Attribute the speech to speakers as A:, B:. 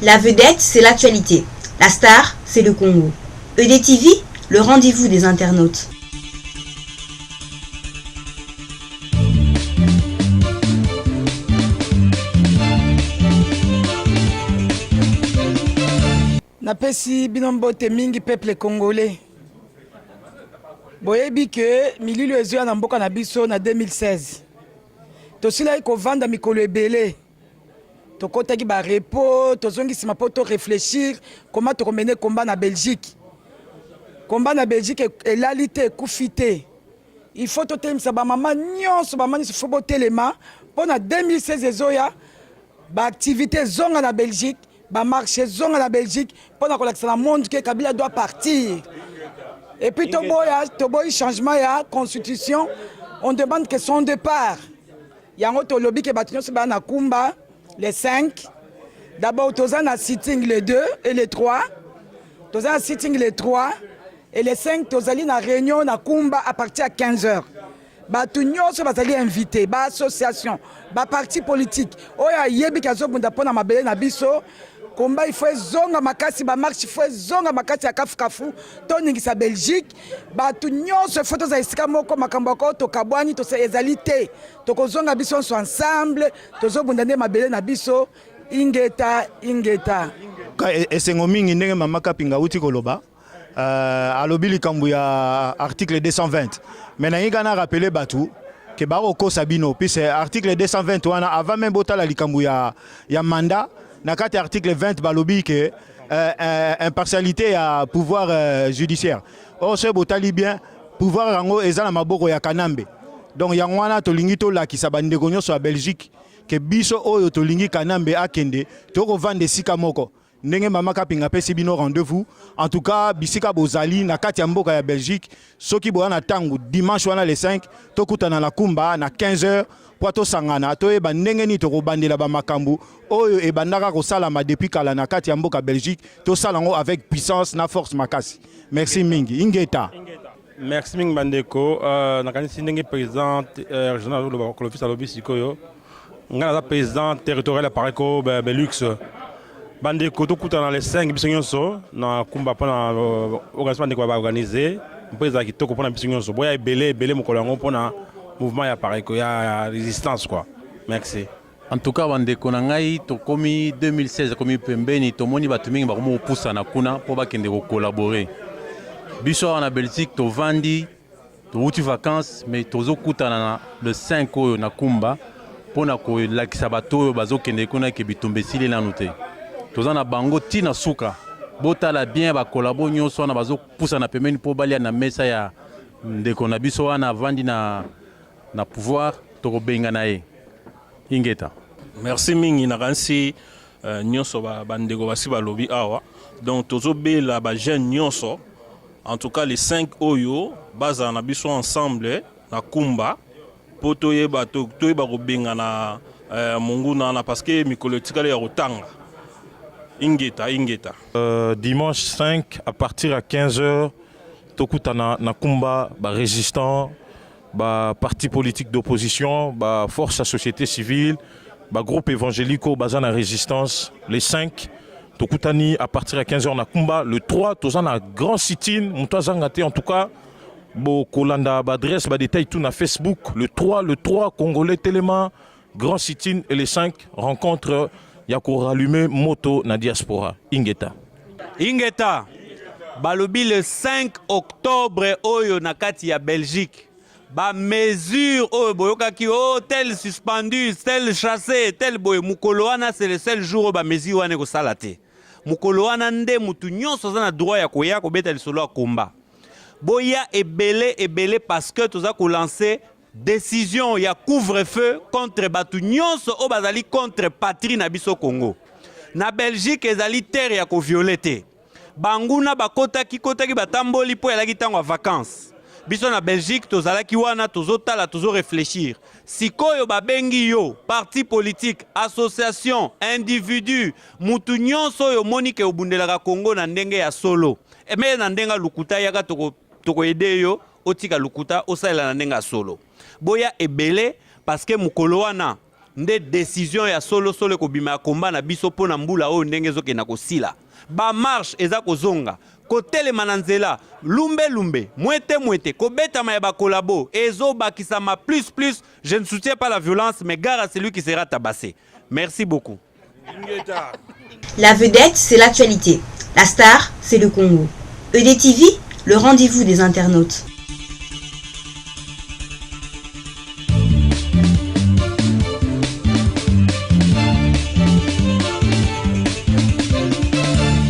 A: La vedette, c'est l'actualité. La star, c'est le Congo. EDTV, le rendez-vous des internautes.
B: Napesi bino mbote mingi peuple congolais. Boyebi ke milulu ezoya na mboka na biso na 2016. Tosilaki kovanda mikolo ebele. Tokotaki ba repos, tozongi sima po to reflechir comment tokomene combat na Belgique. Combat na Belgique elali te, ekufi te. Il faut totelemisa ba mama nyonso, ba mama nyonso faut botelema po na 2016 ezoya ba activités ezonga na Belgique. Ba marche ezonga na Belgique pona kolakisa na monde que Kabila doit partir. Et puis toboya toboyi changement ya constitution, on demande que son départ. Yango tolobi ke bato nyonso baya na Kumba les 5. D'abord toza na sitting le 2 et le 3. Toza na sitting le 3 et le 5 tozali na réunion na Kumba à partir ya 15 heures. Bato nyonso bazali invité, ba association, ba parti politique oyo ayebi ke azobunda mpo na mabele na biso. Combat il faut ezonga makasi, ba marche il faut ezonga makasi ya kafukafu, toningisa Belgique. Bato nyonso il faut tozala esika moko, makambo ya ko tokabwani ezali te, tokozonga biso nyonso ensemble, tozobunda nde mabele na biso. Ingeta, ingeta.
C: Esengo mingi ndenge mama Kapinga auti koloba. Alobi likambo ya article 220, mais nalingi kaka na rappeler bato ke bakokosa bino, puisque article 220 wana, avant même botala likambo ya mandat, na kati ya article 20 balobi ke impartialité ya pouvoir judiciaire. Or soki botali bien, pouvoir yango eza na maboko ya Kanambe. Donc yango wana tolingi tolakisa bandeko nyonso ya Belgique ke biso oyo tolingi Kanambe akende, tokovanda esika moko ndenge mama Kapinga apesi bino rendez-vous. En tout cas bisika bozali na kati ya mboka ya Belgique, soki boya na ntango dimanche wana le 5, tokutana na Kumba na 15 heures po tosangana, toyeba ndenge nini tokobandela bamakambo oyo ebandaka kosalama depuis kala na kati ya mboka Belgique, tosala yango avec puissance na force makasi. Merci mingi, ingeta.
D: Merci mingi bandeko. Nakanisi ndenge président régional Clovis alobi sikoyo, ngai naza président territorial ya Apareco Belux. Bandeko, tokutana le 5 biso nyonso na Kumba mpona organisation bandeko baorganize mpo ezala kitoko mpona biso nyonso. Boya ebele ebele mokolo yango mpona mouvement ya Apareco ya résistance quoi. Merci.
E: En tout cas bandeko na ngai, tokomi 2016 ekomi pembeni, tomoni bato mingi bakomi kopusana kuna mpo bakende kocollaborer. Biso awa na Belgique tovandi, towuti vacances, mais tozokutana na le 5 oyo na Kumba mpona kolakisa bato oyo bazokende kuna ke bitumba esili nanu te, toza na bango ntina suka. Botala bien, bacollabo nyonso wana bazopusana pembeni mpo balia na mesa ya ndeko na biso wana avandi na pouvoir, tokobenga na ye. Ingeta.
F: Merci mingi. Nakanisi nyonso bandeko basi balobi awa. Donc tozobela bajeune nyonso, en tout cas les 5 oyo bazala na biso ensemble na Kumba mpo toyeba kobengana monguna wana, parce que mikolo etikali ya kotanga. Ingeta, ingeta.
G: Dimanche 5 à partir à 15h, tokutana na Kumba, ba résistant, ba parti politique d'opposition, ba force ya société civile, ba groupe évangélique oyo baza na résistance. Les 5 tokutani à partir ya 15h na Kumba. Le 3 toza na grand sit-in, moto azanga te. En tout cas bokolanda baadresse, badétail tout na Facebook. Le 3, le 3, congolais telema, grand sit-in, et les 5 rencontre ya korallumer moto na diaspora. Ingeta.
H: Ingeta. Balobi le 5 octobre oyo na kati ya Belgique, bamesure oyo boyokaki o oh, tel suspendu, tel chassé, tel boye, mokolo wana c'est le seul jour oyo bamesure wana ekosala te. Mokolo wana nde mutu nyonso aza na droit ya koya kobeta lisolo ya komba. Boya ebele ebele, parce que toza kolancer décision ya couvre-feu contre bato nyonso oyo bazali contre patrie na biso Congo. Na Belgique ezali terre ya kovioler te. Banguna bakotaki kotaki, batamboli mpo ezalaki ntango ya vacances. Biso na Belgique tozalaki wana, tozotala, tozoréfléchir. Sikoyo babengi yo, parti politique, association, individu, mutu nyonso oyo omoni ke obundelaka Congo na ndenge ya solo, eme na ndenge ya lukuta, yaka tokoaider yo otika lukuta, osalela na ndenge ya solo. Boya ebele, parce que mokolo wana Nde decision ya solo solo ekobima ya combat na biso mpo na mbula oyo ndenge ezokenda kosila. Ba marche eza kozonga, kotelema na nzela, lumbe lumbe, mwete mwete, kobetama ya ba collabo ezobakisama plus plus. Je ne soutiens pas la violence, mais gare à celui qui sera tabassé. Merci beaucoup.
A: La vedette, c'est l'actualité. La star, c'est le Congo. EDTV, le rendez-vous des internautes.